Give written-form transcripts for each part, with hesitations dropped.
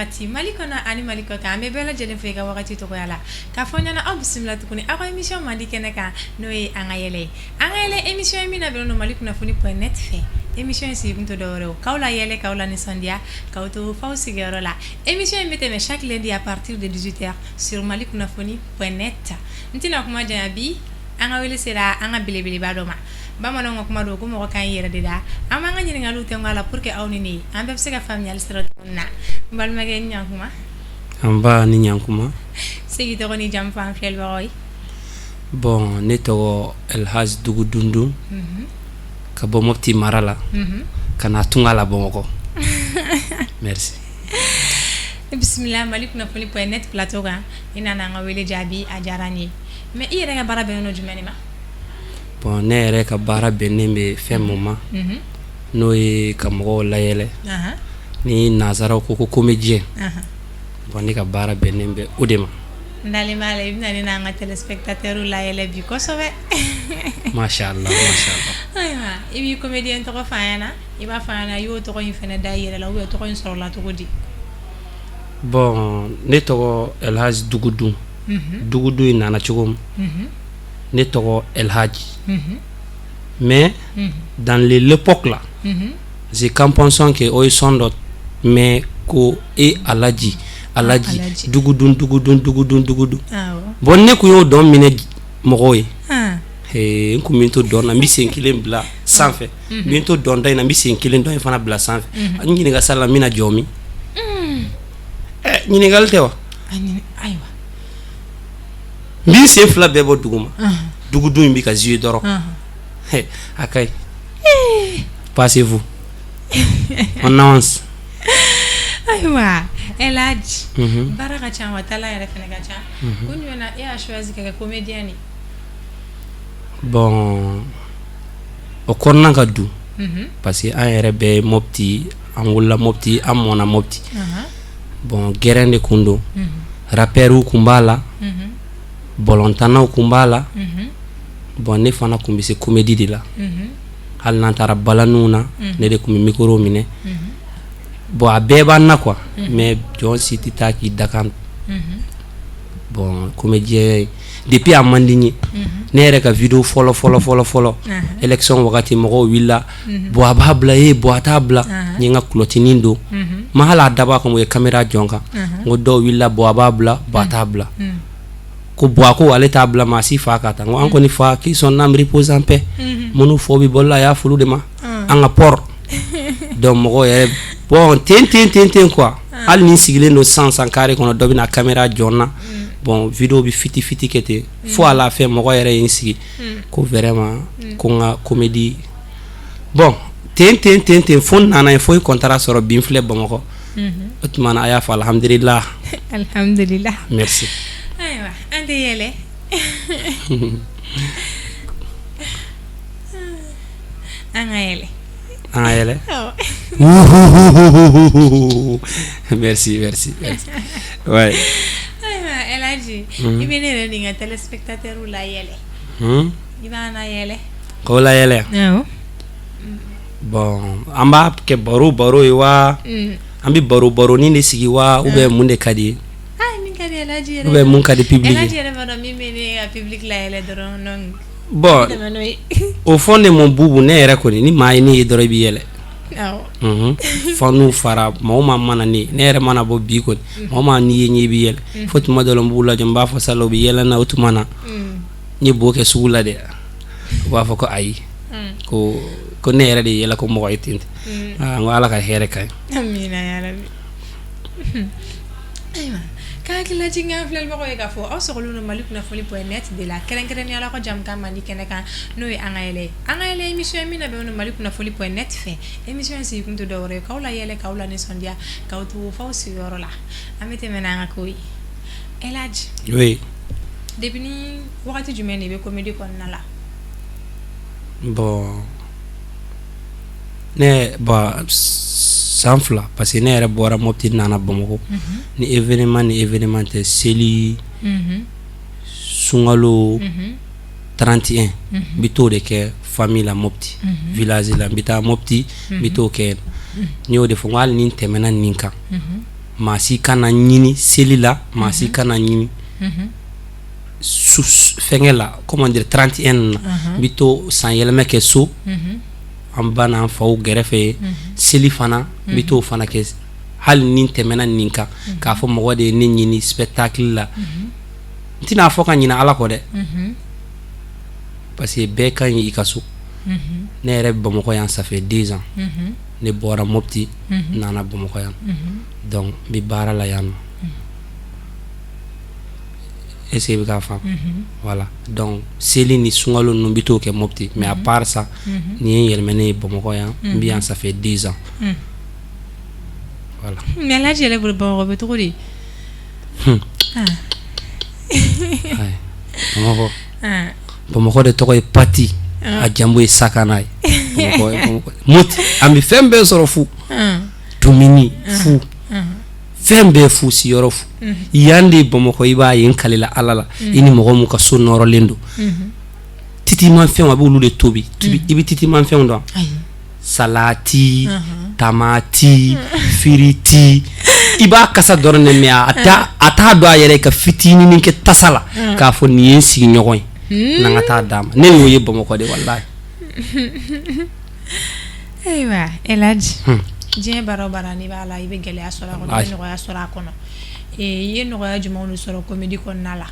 wagati Mali kɔnɔ ani Mali kɔ kan, an bɛ bɛɛ lajɛlen fo i ka wagati tɔgɔya la, k'a fɔ ɲɛna aw bisimila tuguni aw ka émission mandi kɛnɛ kan, n'o ye An ka yɛlɛ ye. An ka yɛlɛ émission ye min labɛnnen don Mali kunnafoni point net fɛ. Émission in sigikun tɛ dɔwɛrɛ ye, k'aw la yɛlɛ, k'aw la nisɔndiya, k'aw to f'aw sigiyɔrɔ la. Émission in bɛ tɛmɛ chaque lundi à partir de 18h sur Mali kunnafoni point net. N tɛna kuma janya bi, an ka wele sera an ka belebeleba dɔ ma. Bamananw ka kuma don ko mɔgɔ kan y'i yɛrɛ de da. An b'an ka ɲininkaliw tɛnku a la pour que aw ni ne, an bɛɛ bɛ se ka faamuyali sɔrɔ cogo min na. N balimakɛ, ni ɲankuma. Nba, ni ɲankuma. Sigi tɔgɔ ni jamu fɔ an filɛbagaw ye. Bon, ne tɔgɔ Elhaj Dugu Dundun, ka bɔ Mopti mara la, ka na tunga la Bamakɔ. Merci. Bisimila Mali kunnafoni point net plateau kan. I nana an ka wele jaabi, a diyara n ye. Mais i yɛrɛ ka baara bɛnnen don jumɛn de ma? Bon, ne yɛrɛ ka baara bɛnnen bɛ fɛn mun ma, n'o ye ka mɔgɔw layɛlɛ, ni nanzaraw ko comédien. Bon, ne ka baara bɛnnen bɛ o de ma. N dalen b'a la, i bɛna ne n'an ka téléspectateurs layɛlɛ bi kosɛbɛ. Masha Allah, masha Allah. Ayiwa, i b'i comédien tɔgɔ fɔ an ɲɛna, i b'a fɔ an ɲɛna i y'o tɔgɔ in fana da i yɛrɛ la ou bien tɔgɔ in sɔrɔla cogo di? Bon, ne tɔgɔ Elhaj Dugudun. Dugudun in nana cogo min, ne tɔgɔ Elhaji, mais dans l'époque là, je pensons que o ye son dɔ mais ko e Alaji Alaji Dugudun Dugudun Dugudun Dugudun. Bon, ne kun y'o dɔn minɛ mɔgɔw ye. N kun bɛ to dɔn na, n bɛ sen kelen bila sanfɛ, n bɛ to dɔn da in na, n bɛ sen kelen dɔn in fana bila sanfɛ. N ɲininka sa la, n bɛna jɔ min? Ɲininkali tɛ wa? Ayiwa. N b'i sen fila bɛɛ bɔ dugu ma, dugudun in bɛ ka jouer dɔrɔn, a ka ɲi. Passez-vous, on avance. Ayiwa Elhadji, baara ka ca wa, talent yɛrɛ fana ka ca. Kun jumɛn na e y'a choisi ka kɛ comédien de? Bon, o kɔnɔna ka dun, parce que an yɛrɛ bɛ Mopti, an wolola Mopti, an mɔna Mopti. Bon, gɛrɛn de kun don, rappeurs kun b'a la, bɔlɔntannaw kun b'a la. Bon, ne fana kun bɛ se comédie de la. Hali n'an taara balaniw na, ne de kun bɛ micro minɛ. Bon, a bɛɛ b'an na quoi, mais jɔn si tɛ taa k'i dakan. Bon, comédien, depuis a man di n ye. Ne yɛrɛ ka vidéo fɔlɔ fɔlɔ fɔlɔ fɔlɔ, élection wagati, mɔgɔw wulila, bon, a b'a bila e, bon, a t'a bila. N ye n ka kulɔtinin don, ma hali a dabɔ a kama, u ye caméra jɔ n kan. N ko dɔw wulila, bon, a b'a bila, bon, a t'a bila. Ko bon, a ko ale t'a bila, maa si fa ka taa. N ko an kɔni fa, que son âme repose en paix, minnu fɔ bɛ bɔla, a y'a furu de ma an ka port. Donc mɔgɔw yɛrɛ, bon, ten ten ten ten quoi. Hali ni sigilen don sisan sisan carré kɔnɔ, dɔ bɛna caméra jɔ n na. Bon, vidéo bɛ fiti fiti kɛ ten fo à la fin, mɔgɔ yɛrɛ ye n sigi ko vraiment ko n ka comédie. Bon, ten ten ten ten fo n nana ye, fo n ye contrat sɔrɔ. Bi n filɛ Bamakɔ. O tuma na, a y'a fɔ alhamdulillah. Alhamdulillah. Merci. Ayiwa, an tɛ yɛlɛ, an ka yɛlɛ. An ka yɛlɛ. Merci, merci, merci, ouais. Ayiwa Elhadji, i bɛ ne yɛrɛ ni n ka téléspectateurs la yɛlɛ, i b'an la yɛlɛ. K'o la yɛlɛ? Awɔ. Bon, an b'a kɛ baro baro ye wa, an bɛ baro baronin de sigi wa, ou bien mun de ka di ye? Ah, min ka di Elhadji yɛrɛ. Ou bien mun ka di public ye? Elhadji yɛrɛ b'a dɔn min bɛ ne ka public la yɛlɛ dɔrɔn, donc. Bon, tɛmɛ n'o ye. Au fond de mon bubu, ne yɛrɛ kɔni, ni maa ye ne ye dɔrɔn, i bɛ yɛlɛ. Fanu fara maa o maa mana ne, ne yɛrɛ mana bɔ bi kɔni, maa o maa n'i ye n ye, i bɛ yɛlɛ. Fo tuma dɔ la, n b'u lajɔ, n b'a fɔ sa la, u bɛ yɛlɛ n na. O tuma na, n ye bo kɛ sugu la dɛ, u b'a fɔ ko ayi, ko ne yɛrɛ de ye yɛlɛ ko mɔgɔ ye ten. Aa, n ko Ala ka hɛrɛ ka ɲi. Amina yarabi. Ayiwa, ka hakili lajigin an filɛlibagaw ye k'a fɔ aw sɔgɔlen don Mali kunnafoni point net de la, kɛrɛnkɛrɛnnenya la aw ka jamukan mandi kɛnɛ kan, n'o ye An ka yɛlɛ ye. An ka yɛlɛ émission ye min labɛnnen don Mali kunnafoni point net fɛ. Émission in sigikun tɛ dɔwɛrɛ ye, k'aw la yɛlɛ, k'aw la nisɔndiya, k'aw to f'aw sigiyɔrɔ la. An bɛ tɛmɛ n'an ka kow ye. Elhadji. Oui. Depuis ni wagati jumɛn de i bɛ comédie kɔnɔna la? Bon, ne, bon, san 2, parce que ne yɛrɛ bɔra Mopti, nana Bamakɔ. Ni événement, ni événement tɛ, seli, sunkalo 31, n bɛ t'o de kɛ famille la Mopti village la. N bɛ taa Mopti, n bɛ t'o kɛ. N y'o de fɔ, n ko hali ni n tɛmɛna nin kan. Maa si kana n ɲini seli la, maa si kana n ɲini fɛnkɛ la, comment dire, 31 na. N bɛ to san yɛlɛmɛ kɛ so, an ba n'an faw gɛrɛfɛ yen. Seli fana, n bɛ t'o fana kɛ. Hali ni tɛmɛna nin kan k'a fɔ mɔgɔ de ye ne ɲini spectacle la, n tɛna fɔ ka ɲinɛ Ala kɔ dɛ, parce que bɛɛ ka ɲi i ka so. Ne yɛrɛ bɛ Bamakɔ yan, ça fait 2 ans. Ne bɔra Mopti, n nana Bamakɔ yan, donc n bɛ baara la yan nɔ. Est-ce que i bɛ k'a faamu? Voilà, donc seli ni sunkalo ninnu, n bɛ t'o kɛ Mopti, mais à part ça, nin ye n yɛlɛmɛnen ye Bamakɔ yan. N bɛ yan, ça fait 2 ans, voilà. Mais Elhadji yɛrɛ bolo, Bamakɔ bɛ cogo di? Ayi, Bamakɔ, Bamakɔ de tɔgɔ ye Pati, a jamu ye Sakana ye. Bamakɔ, Mopti, an bɛ fɛn bɛɛ sɔrɔ fu, dumuni fu, fɛn bɛɛ fu, siyɔrɔ fu. Yan de Bamakɔ, i b'a ye, n kalila Ala la, i ni mɔgɔ mun ka so nɔrɔlen don, titimafɛnw, a b'olu de tobi. I bɛ titimafɛnw dɔn? Salati, tamati, firiti, i b'a kasa dɔrɔn de, mais a t'a dɔn a yɛrɛ ka fitinin kɛ tasa la k'a fɔ nin ye n sigiɲɔgɔn ye, n'an ka taa d'a ma. Ne y'o ye Bamakɔ de, walahi. Ayiwa Elhadji, diɲɛ baara o baara, n'i b'a la, i bɛ gɛlɛya sɔrɔ a kɔnɔ, i bɛ nɔgɔya sɔrɔ a kɔnɔ. I ye nɔgɔya jumɛnw de sɔrɔ comédie kɔnɔna la?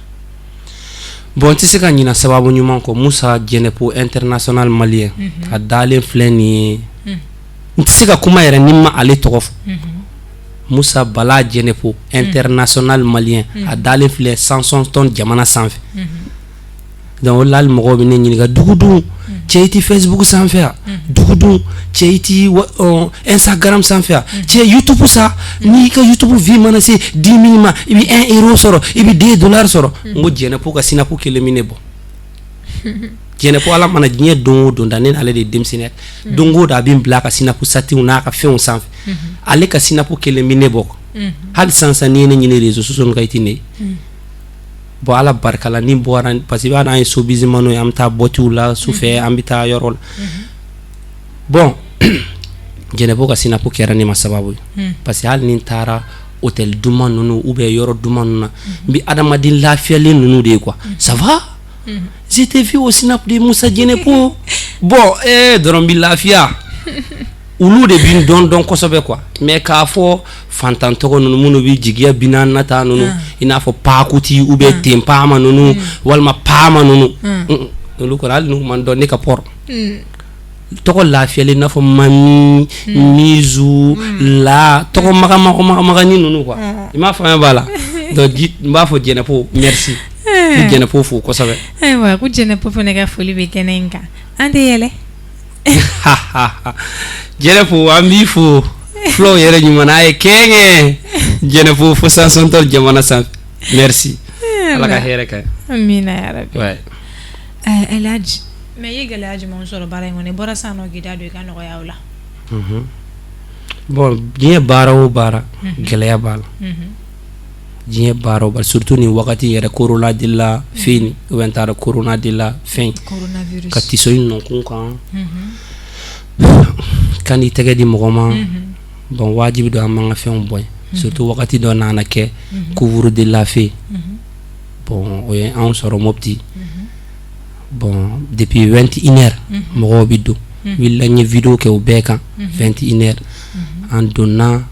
Bon, n tɛ se ka ɲina sababu ɲuman kɔ. Musa Jɛnɛpo, international malien, a dalen filɛ nin ye. N tɛ se ka kuma yɛrɛ ni ma ale tɔgɔ fɔ. Musa Bala Jɛnɛpo, international malien, a dalen filɛ Sansɔn jamana sanfɛ. Donc o la, hali mɔgɔw bɛ ne ɲininka: dugudun cɛ, i ti Facebook sanfɛ yan? Dugudun cɛ, i ti Instagram sanfɛ yan? Cɛ, YouTube sa, n'i ka YouTube vues mana se 10 000 ma, i bɛ 1 euro sɔrɔ, i bɛ 2 dollars sɔrɔ. N ko Jɛnɛpo ka Snap kelen bɛ ne bɔ. Jɛnɛpo, Ala mana diɲɛ don o don da, ne n'ale de ye denmisɛnninya, don o don a bɛ n bila a ka Snapchat n'a ka fɛnw sanfɛ. Ale ka Snap kelen bɛ ne bɔ. Hali sisan sisan, n'i ye ne ɲini réseaux sociaux kan, i tɛ ne ye. Bon, Ala barika la, ni bɔra, parce que i b'a dɔn, an ye showbizmanw ye, an bɛ taa boîtew la sufɛ, an bɛ taa yɔrɔ la. Bon, Jɛnɛpo ka Snap kɛra ne ma sababu ye, parce que hali ni n taara hôtel duman ninnu ou bien yɔrɔ duman ninnu na, n bɛ adamaden lafiyalen ninnu de ye quoi. Ça va, je t'ai vu au Snap de Musa Jɛnɛpo. Bon, dɔrɔn n bɛ lafiya. Olu de bɛ n dɔn dɔn kosɛbɛ quoi. Mais k'a fɔ fantan tɔgɔ ninnu, minnu bɛ jigiya 40 na ta ninnu, i n'a fɔ Pakuti ou bien Tenpama ninnu walima Paama ninnu, olu kɔni, hali n'u ma n dɔn, ne ka pɔrɔ tɔgɔ lafiyalen, i n'a fɔ Mami, Mizu la, tɔgɔ maga maga magani ninnu quoi, i m'a faamuya b'a la. Donc n b'a fɔ Jɛnɛpo merci, n bɛ Jɛnɛpo fo kosɛbɛ. Ayiwa, ko Jɛnɛpo fana ka foli bɛ kɛnɛ in kan, an tɛ yɛlɛ. Jɛnɛpo, an b'i fo. Fulaw yɛrɛ ɲuman n'a ye kɛŋɛ. Jɛnɛpo fo Sansɔntɔ jamana sanfɛ, merci, Ala ka hɛrɛ kɛ. Amina ya rabi. Ouais. Elhadji, mais i ye gɛlɛya jumɛnw sɔrɔ baara in kɔnɔ? I bɔra sisan nɔ k'i da don i ka nɔgɔyaw la. Bon, diɲɛ baara o baara, gɛlɛya b'a la. Diɲɛ baara o baara, surtout nin wagati yɛrɛ, corona de la fɛn ou bien n taara corona de la fɛn coronavirus ka tiso i nɔnkun kan, ka n'i tɛgɛ di mɔgɔ ma. Bon, wajibi don an b'an ka fɛnw bɔ yen, surtout wagati dɔ nana kɛ couvre de la fɛ. Bon, o ye anw sɔrɔ Mopti. Bon, depuis 21 heures mɔgɔw bɛ don wulila. N ye vidéo kɛ o bɛɛ kan. 21 heures an donna.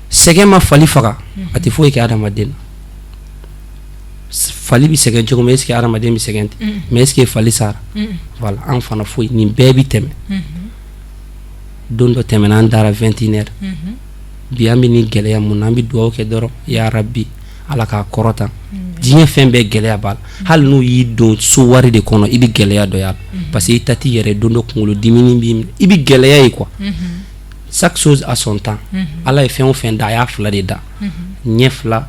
Sɛgɛn ma fali faga, a tɛ foyi kɛ adamaden na. Fali bɛ sɛgɛn cogo min, est ce que adamaden bɛ sɛgɛn ten? Mais est ce que fali sara? Voilà, an fana foyi, nin bɛɛ bɛ tɛmɛ. Don dɔ tɛmɛna, an dara 21 heures. Bi an bɛ nin gɛlɛya mun na, an bɛ dugawu kɛ dɔrɔn, ya rabi, Ala k'a kɔrɔta. Diɲɛ fɛn bɛɛ gɛlɛya b'a la. Hali n'u y'i don so wari de kɔnɔ, i bɛ gɛlɛya dɔ y'a la, parce que i ta t'i yɛrɛ. Don dɔ kunkolo dimini b'i minɛ, i bɛ gɛlɛya ye quoi. Chaque chose a son temps. Ala ye fɛn o fɛn da, a y'a fila de da: ɲɛ fila,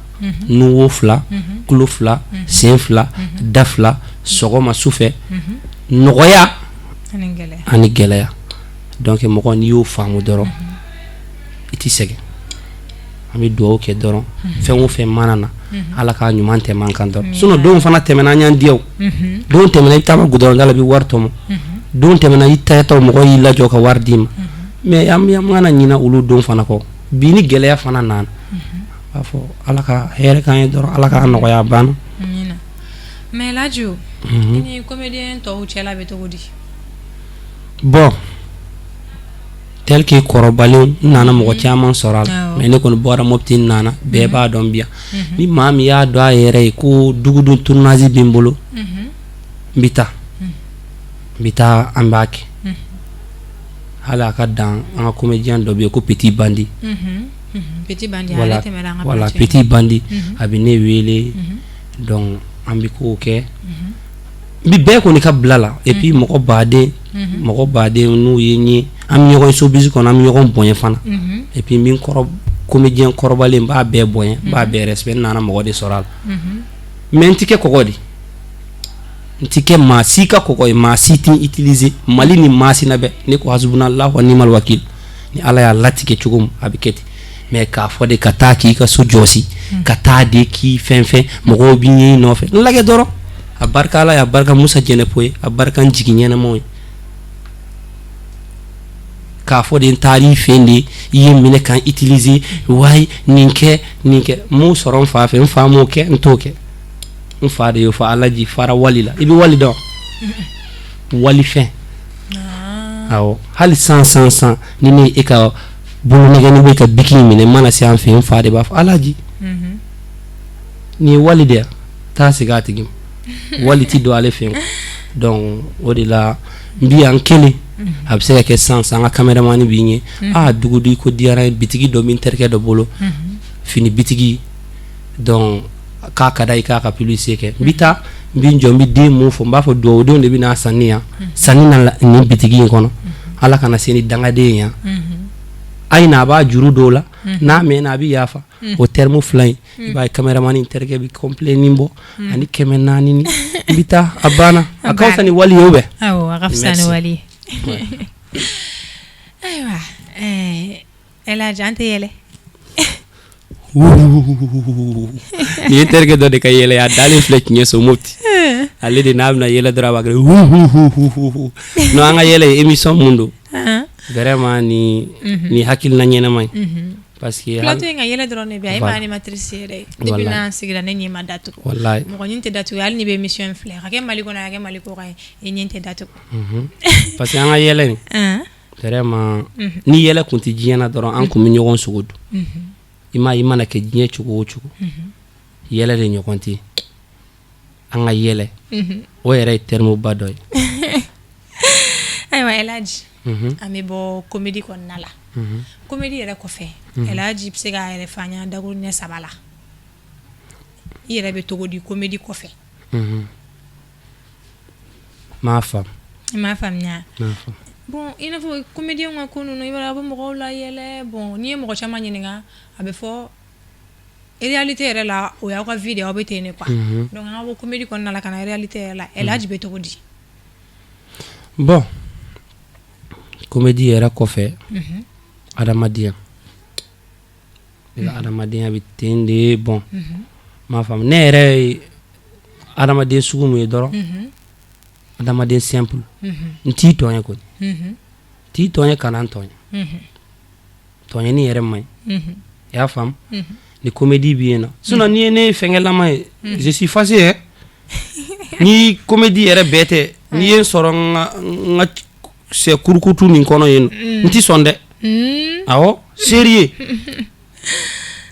nuwo fila, tulo fila, sen fila, da fila, sɔgɔma, sufɛ, nɔgɔya ani gɛlɛya. Ani gɛlɛya. Donc mɔgɔ, n'i y'o faamu dɔrɔn, i t'i sɛgɛn. An bɛ dugawu kɛ dɔrɔn, fɛn o fɛn mana na, Ala k'a ɲuman tɛmɛ an kan dɔrɔn. Sinon don fana tɛmɛna, an y'an diya. Don tɛmɛna, i bɛ taa goudron da la, i bɛ wari tɔmɔ. Don tɛmɛna, i taatɔ, mɔgɔ y'i lajɔ ka wari d'i ma. Mais an kana ɲinɛ olu don fana kɔ. Bi ni gɛlɛya fana nana. B'a fɔ ala ka hɛrɛ k'an ye dɔrɔn, ala k'a nɔgɔya, a banna. Mais Elhadji, i ni comédien tɔw cɛla bɛ cogo di? Bon, tel que kɔrɔbalen, n nana mɔgɔ caman sɔrɔ a la, mais ne kɔni bɔra Mopti, n nana, bɛɛ b'a dɔn bi yan. Ni maa min y'a dɔn a yɛrɛ ye ko dugudun tournage bɛ n bolo, n bɛ taa, n bɛ taa, an b'a kɛ. Hali a ka dan an ka comédien dɔ bɛ yen ko Petit Bandi. Voilà, voilà, Petit Bandi, a bɛ ne wele, donc an bɛ kow kɛ. N bɛ bɛɛ kɔni ka bila la. Et puis mɔgɔ baden, mɔgɔ baden n'u ye n ye, an bɛ ɲɔgɔn ye showbiz kɔnɔ, an bɛ ɲɔgɔn bonya fana. Et puis n bɛ n kɔrɔ comédien kɔrɔbalen, n b'a bɛɛ bonya, n b'a bɛɛ respect. N nana mɔgɔ de sɔrɔ a la, mais n tɛ kɛ kɔgɔ de, n tɛ kɛ maa si ka kɔgɔ ye, maa si tɛ utiliser Mali ni Masina bɛɛ. Ne ko hasbunallahu wa ni'mal wakil, ni Ala y'a latigɛ cogo min, a bɛ kɛ ten. Mais k'a fɔ de ka taa k'i ka so jɔsi, ka taa de k'i fɛn fɛn, mɔgɔw b'i ɲɛ i nɔfɛ, n lajɛ dɔrɔn. A barika Ala ye, a barika Musa Jɛnɛpo ye, a barika n jigi ɲɛnamaw ye. K'a fɔ de n taara i fɛ de, i ye minɛ ka n utiliser, wayi, nin kɛ, nin kɛ, n m'o sɔrɔ n fa fɛ, n fa m'o kɛ, n t'o kɛ. N fa de y'o fɔ, Alaji fara wali la. I bɛ wali dɔn? Walifɛn, awɔ. Hali san san san, ni ne e ka bolonɛgɛnin bɛ ka biki minɛ, n mana se an fɛ yen, n fa de b'a fɔ: Alaji, nin ye wali de ye, taa segin a tigi ma. Wali ti don ale fɛ yen. Donc o de la n bi yan kelen. A bɛ se ka kɛ san san, an ka caméraman b'i ɲɛ aa dugu ko diyara ye, bitigi dɔ bɛ n terikɛ dɔ bolo, fini bitigi, donc k'a ka da i k'a ka publicité kɛ. N bɛ taa, n bɛ n jɔ, n bɛ den mun fɔ, n b'a fɔ duwawudenw de bɛ n'a sanni yan, sanni na nin bitigi in kɔnɔ, Ala kana se ni dangaden ye yan. A ye na, a b'a juru dɔw la, n'a mɛnna, a bɛ yafa. O terme fila in, i b'a ye caméraman terikɛ bɛ complet nin bɔ ani 400 ni n bɛ taa, a banna. A ka fisa ni wali ye, ou bien? Awɔ, a ka fisa ni wali ye. Ayiwa, Elhadji, an tɛ yɛlɛ. Nin ye terikɛ dɔ de ka yɛlɛ, a dalen filɛ tiɲɛ so Mopti. Ale de n'a bɛna yɛlɛ dɔrɔn, a b'a kɛ hu. Non, an ka yɛlɛ ye émission mun don, vraiment ni ni hakilina ɲɛnama ye, parce que plateau in ka yɛlɛ dɔrɔn de bɛ yan. E ma animatrice yɛrɛ ye, depuis n'an sigira, ne ɲɛ ma datugu. Walayi. Mɔgɔ ɲin tɛ datugu, hali n'i bɛ émission in filɛ, a ka kɛ Mali kɔnɔ, a ka kɛ Mali kɔkan ye, i ɲin tɛ datugu. Parce que an ka yɛlɛ nin, vraiment, ni yɛlɛ kun tɛ diɲɛ na dɔrɔn, an kun bɛ ɲɔgɔn sogo dun. I ma, i mana kɛ diɲɛ cogo o cogo, yɛlɛ de ɲɔgɔn tɛ. An ka yɛlɛ, o yɛrɛ ye terme ba dɔ ye. Ayiwa Elhadji, an bɛ bɔ comédie kɔnɔna la. Comédie yɛrɛ kɔfɛ, Elhadji bɛ se k'a yɛrɛ fɔ an ɲɛna dakuruɲɛ 3 la, i yɛrɛ bɛ cogo di comédie kɔfɛ? N m'a faamu. I m'a faamuya? Bon, i n'a fɔ comédien ka ko ninnu, i b'a dɔn, a bɛ mɔgɔw la yɛlɛ. Bon, n'i ye mɔgɔ caman ɲininka, a bɛ fɔ réalité yɛrɛ la, o y'aw ka vie de ye, aw bɛ ten de quoi. Donc an ka bɔ comédie kɔnɔna la ka na réalité yɛrɛ la, Elhadji bɛ cogo di? Bon, comédie yɛrɛ kɔfɛ, adamadenya, ne ka adamadenya bɛ ten de. Bon, n m'a faamu, ne yɛrɛ ye adamaden sugu mun ye dɔrɔn, adamaden simple, n t'i tɔɲɛ kɔni, n t'i tɔɲɛ, kana n tɔɲɛ, tɔɲɛni yɛrɛ man ɲi. I y'a faamu? Ni comédie bɛ yen nɔ, sinon n'i ye ne fɛnkɛlama ye, je suis fâché hein. Ni comédie yɛrɛ bɛɛ tɛ, n'i ye n sɔrɔ n ka sɛ kurukutu nin kɔnɔ yen nɔ, n ti sɔn dɛ. Awɔ, sérieux,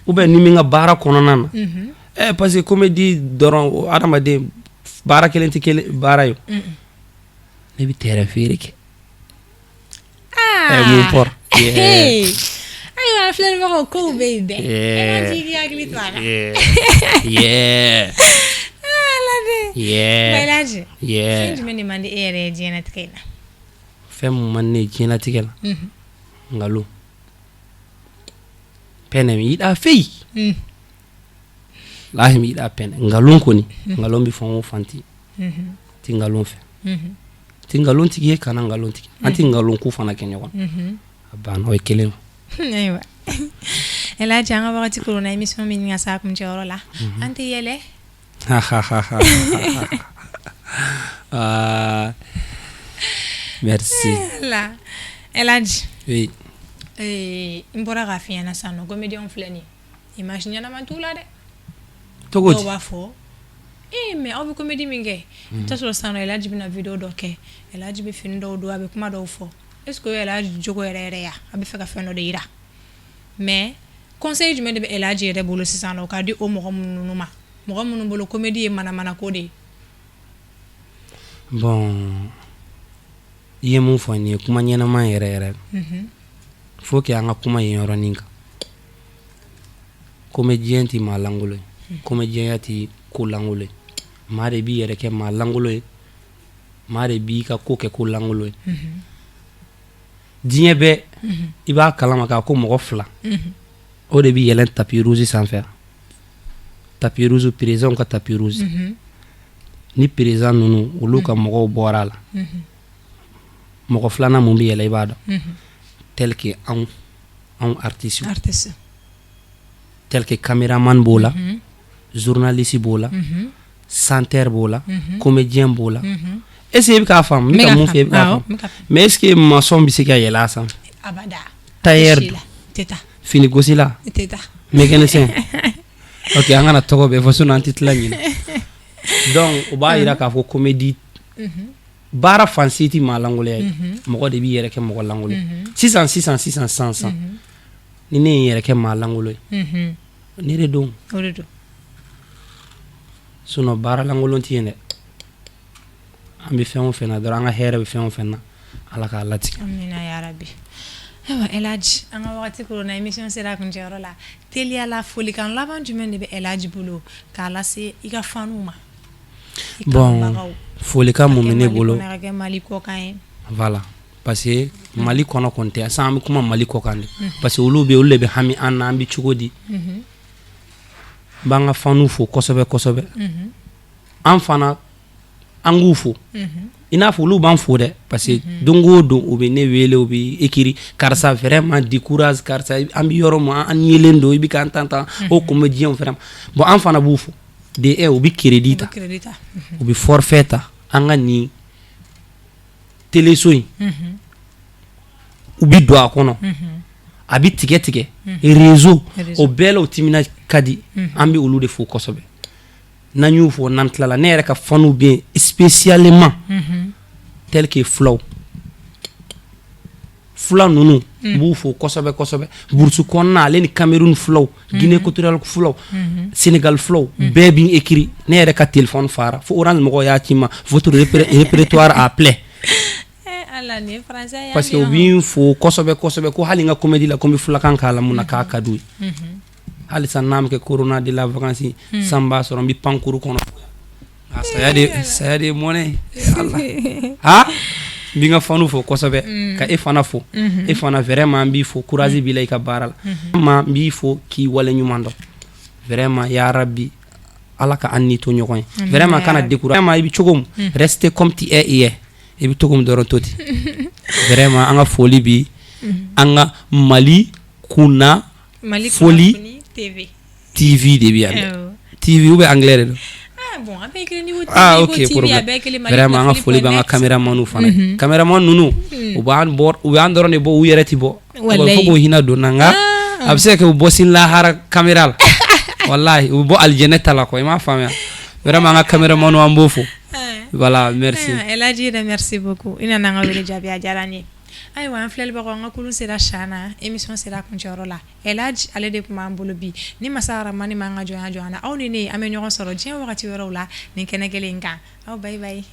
ou bien ni min ka baara kɔnɔna na, parce que comédie dɔrɔn, adamaden baara kelen tɛ kelen baara ye. Ne bɛ terrain feere kɛ. Mun pɔr. Ayiwa filɛlibagaw, kow bɛ yen dɛ. Elhadji, i k'i hakili to a la. Ala de. Elhadji, fɛn jumɛn de man di e yɛrɛ ye diɲɛlatigɛ in na? Fɛn mun man di ne ye diɲɛlatigɛ la? Nkalon pɛnɛ, mi yiɗa feyi. Lahi, mi yiɗa pɛnɛ, nkalon kɔni, nkalon bɛ fan o fan, ti ti nkalon fɛ, ti nkalon tigi ye, kana nkalon tigɛ, an ti nkalon ko fana kɛ ɲɔgɔn, a banna, o ye kelen. Ayiwa Elhadji, an ka wagati koronna, émission bɛ ɲini ka s'a kuncɛyɔrɔ la, an tɛ yɛlɛ. Ah, merci. La Elhadji. Oui. N bɔra k'a f'i ɲɛna sisan nɔ, comédien filɛ nin ye. Image ɲɛnama t'u la dɛ. Cogo di? Dɔw b'a fɔ ee, mais aw bɛ comédie min kɛ, i bɛ taa sɔrɔ sisan nɔ Elhaji bɛna vidéo dɔ kɛ, Elhaji bɛ fini dɔw don, a bɛ kuma dɔw fɔ. Est ce que o ye Elhaji jogo yɛrɛ yɛrɛ ya? A bɛ fɛ ka fɛn dɔ de yira. Mais conseil jumɛn de bɛ Elhaji yɛrɛ bolo sisan nɔ k'a di o mɔgɔ minnu ma, mɔgɔ minnu bolo comédie ye manamanako de ye? Bon, i ye mun fɔ nin ye kuma ɲɛnama yɛrɛ yɛrɛ. Faut que an ka kuma yen yɔrɔnin kan. Comédien tɛ maa lankolon ye, comédien tɛ ko lankolon ye. Maa de b'i yɛrɛ kɛ maa lankolon ye, maa de b'i ka ko kɛ ko lankolon ye. Diɲɛ bɛɛ i b'a kalama k'a ko mɔgɔ fila o de bɛ yɛlɛn tapis rouge sanfɛ, tapis rouge, président ka tapis rouge. Ni président ninnu olu ka mɔgɔw bɔra a la, mɔgɔ filanan mun bɛ yɛlɛ, i b'a dɔn, tel que anw artistes, artiste, tel que caméraman b'o la, journaliste b'o la, chanteur b'o la, comédien b'o la. Est ce que i bɛ k'a faamu? N bɛ ka mun fɔ, i bɛ k'a faamu? Mais est ce que maçon bɛ se ka yɛlɛ a sanfɛ? Abada. Tailleur, fini gosila, mécanicien. Ok, an kana tɔgɔ bɛɛ fɔ, sinon an tɛ tila ɲinɛ. Donc o b'a yira k'a fɔ comédie baara fan si tɛ maa lankolonya ye. Mɔgɔ de b'i yɛrɛ kɛ mɔgɔ lankolon ye. Sisan sisan sisan sisan sisan, ni ne ye n yɛrɛ kɛ maa lankolon ye, ne de don. O de don. Sinon baara lankolon tɛ yen dɛ. An bɛ fɛn o fɛn na dɔrɔn, an ka hɛrɛ bɛ fɛn o fɛn na, Ala k'a latigɛ. Amina yarabi. Ayiwa Elhaji, an ka wagati koronna, émission sera a kuncɛyɔrɔ la. Teliya la, folikan laban jumɛn de bɛ Elhaji bolo k'a lase i ka faniw ma? Bon, folikan mun bɛ ne bolo? Ka kɛ Mali kɔkan ye. Voilà, parce que Mali kɔnɔ kɔni tɛ sisan, an bɛ kuma Mali kɔkan de, parce que olu bɛ, olu de bɛ hami an na, an bɛ cogo di. N b'an ka faniw fo kosɛbɛ kosɛbɛ. An fana, an k'u fo i n'a fɔ olu b'an fo dɛ, parce que don o don u bɛ ne wele, u bɛ écrit: "Karisa, vraiment du courage, karisa, an bɛ yɔrɔ min, an yelen don, i bɛ k'an tan tan o comédien vraiment." Bon, an fana b'u fo de. U bɛ crédit ta, u bɛ forfait ta an ka nin téléso in, u bɛ don a kɔnɔ, a bɛ tigɛ tigɛ réseau o bɛɛ la, u timina ka di. An bɛ olu de fo kosɛbɛ. N'an y'u fo, n'an tilala, ne yɛrɛ ka faniw bɛ yen spécialement, tel que fulaw, fula ninnu, n b'u fo kosɛbɛ kosɛbɛ. Burusi kɔnɔna ale ni Cameroun fulaw, Guinée équatoriale fulaw, Sénégal fulaw, bɛɛ b'i écrit. Ne yɛrɛ ka téléphone fara fo Orange mɔgɔw y'a ci n ma: "Votre répertoire a plein." Parce que u b'i fo kosɛbɛ kosɛbɛ, ko hali n ka comédie la, ko n bɛ fulakan k'a la, mun na k'a ka d'u ye. Halisa n'a ma kɛ corona de la vacance, san b'a sɔrɔ n bɛ pankuru kɔnɔ. Saya de, saya de ye mɔnɛ ye. Ala ha, n b'i ka faniw fo kosɛbɛ, ka e fana fo. E fana, vraiment, n b'i fo, courage b'i la i ka baara la. Ma n b'i fo k'i wale ɲuman dɔn vraiment. Ya Rabbi, Ala ka an ni to ɲɔgɔn ye. Vraiment, kana décourager. I bɛ cogo min, rester comme tu es hier, i bɛ cogo min dɔrɔn, to ten. Vraiment, an ka foli bi an ka Mali kunna foli TV de bɛ yan dɛ. TV ou bien anglais de don? Ah ok, problème. Vraiment, an ka foli b'an ka caméraman fana ye. Caméraman ninnu, u b'an bɔ, u b'an dɔrɔn de bɔ, u yɛrɛ ti bɔ. Fo k'o hinɛ don na, nka a bɛ se ka kɛ u bɔ sini lahara caméra la, walahi, u bɛ bɔ alijɛnɛ ta la quoi, i m'a faamuya? Vraiment, an ka caméraman, an b'o fo. Voilà, merci. Elhaji yɛrɛ, merci beaucoup, i nana an ka wele jaabi, a diyara n ye. Ayiwa, an filɛlibagaw, an ka kulun sera san na, émission sera kuncɛyɔrɔ la. Elhaji ale de tun b'an bolo bi. Ni masa Aramani m'an ka jɔnya jɔ an na, aw ni ne, an bɛ ɲɔgɔn sɔrɔ diɲɛ wagati wɛrɛw la nin kɛnɛ kelen in kan. Aw bye bye.